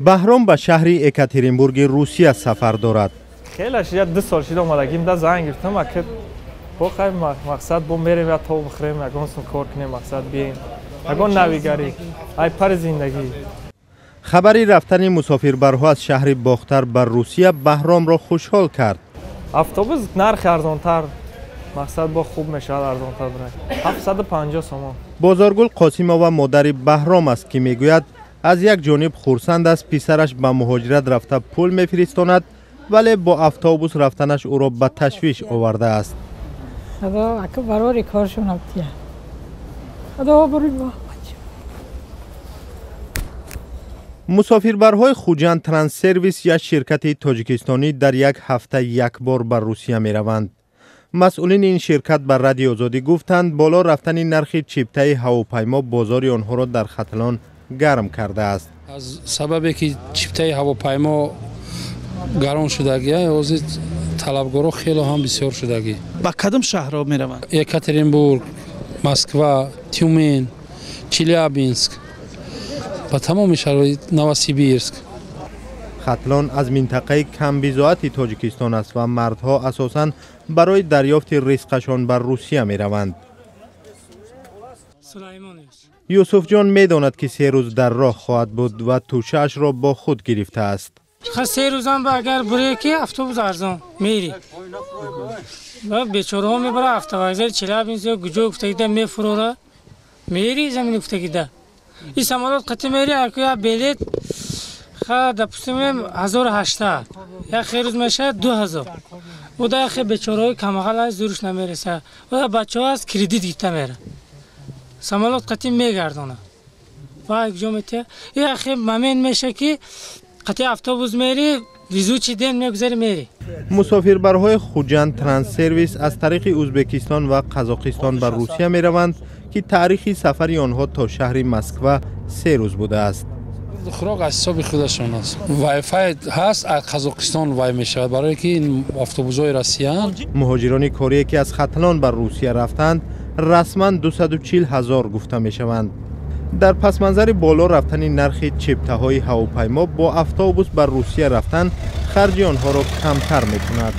Баҳром ба шаҳри Екатеринбурги Русия сафар дорад. Хеле шida 2 сол шида омадагим, да занг гирифтам, аки бо хай мақсад бо мерем я то бихӯрем, ягон сум кор кунем, мақсад бием, ягон навигарӣ, ай пари зиндагӣ. Хабари рафтани мусофирбарҳо аз шаҳри Бохтар ба Русия Баҳромро хушҳол кард. Автобус нархи арзонтар, мақсад бо хуб мешавад, арзонтар бирад. 750 сомон. Бозоргул Қосимова модари Баҳром аст, ки мегӯяд, аз як ҷониб хурсанд аст, писараш ба муҳоҷират рафта пул мефиристонад, вале бо автобус рафтанаш ӯро ба ташвиш овардааст. Худо ака барори коршон абтия. Худо барои мо. Мусофирбарҳои Хуҷанд Транссервис, як ширкати тоҷикистонӣ, дар як ҳафта як бор ба Русия мераванд. Масъулини ин ширкат ба Радиои Озодӣ гуфтанд, боло рафтани нархи чиптаи ҳавопаймо бозори онҳоро дар Хатлон гарм кардааст. Аз сабабе ки чиптаи ҳавопаймо гарон шудагӣ, ҳозир талабгоро хеле ҳам бисёр шудагӣ. Ба кадом шаҳрҳо мераванд? Екатеринбург, Москва, Тюмен, Челябинск, ба тамоми шаҳрҳои Новосибирск. Хатлон аз минтақаи камбизоати Тоҷикистон аст ва мардҳо асосан барои дарёфти ризқашон ба Русия мераванд. Юсуфҷон медонад, ки 3 рӯз дар роҳ хоҳад буд ва тӯшаашро бо худ гирифтааст. 3 рӯзам агар буре ки автобус арзон мери. Бечораҳо мебара автовокзал Челябинск ё куҷо гуфтагида мефурора, мери замини гуфтагида. И самолёт қати мери, аку я билет ха допустим 1800, як хе рӯз мешавад 2000. Уда яхе бечораҳои камағал аст, зӯрш намереса. Уда бачаҳо аст, кредит гирифта мера. Самолёт қати мегардона. Ва куҷо метия? Яхе момент меша ки қати автобус мери, везучий день мегузари мери. Мусофирбарҳои Хуҷанд Транссервис аз тариқи Ӯзбекистон ва Қазоқистон ба Русия мераванд, ки таърихи сафари онҳо то шаҳри Москва 3 рӯз будааст. Хӯрок аз ҳисоби худашон аст. Вай-фай ҳаст, аз Қазоқистон вай мешавад, барое ки ин автобусҳои россиянд. Муҳоҷирони корие, ки аз Хатлон ба Русия рафтанд, расман 240 ҳазор гуфта мешаванд. Дар пасманзари боло рафтани нархи чиптаҳои ҳавопаймо бо автобус ба Русия рафтан харҷи онҳоро камтар мекунад.